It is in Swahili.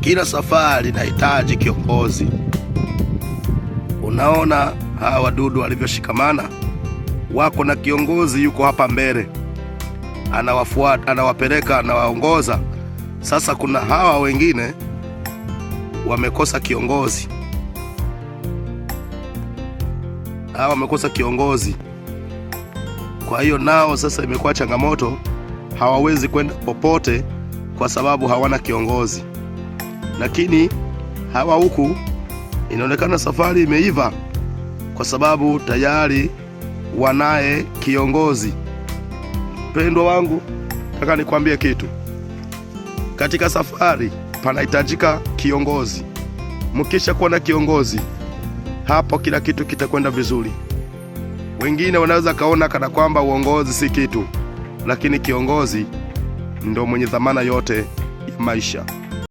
Kila safari inahitaji kiongozi. Unaona hawa wadudu walivyoshikamana, wako na kiongozi yuko hapa mbele, anawafuata, anawapeleka, anawaongoza. Sasa kuna hawa wengine wamekosa kiongozi, hawa wamekosa kiongozi. Kwa hiyo nao sasa imekuwa changamoto, hawawezi kwenda popote kwa sababu hawana kiongozi. Lakini hawa huku inaonekana safari imeiva kwa sababu tayari wanaye kiongozi. Mpendwa wangu, nataka nikwambie kitu. Katika safari panahitajika kiongozi. Mkisha kuwa na kiongozi, hapo kila kitu kitakwenda vizuri. Wengine wanaweza kaona kana kwamba uongozi si kitu, lakini kiongozi ndo mwenye dhamana yote ya maisha.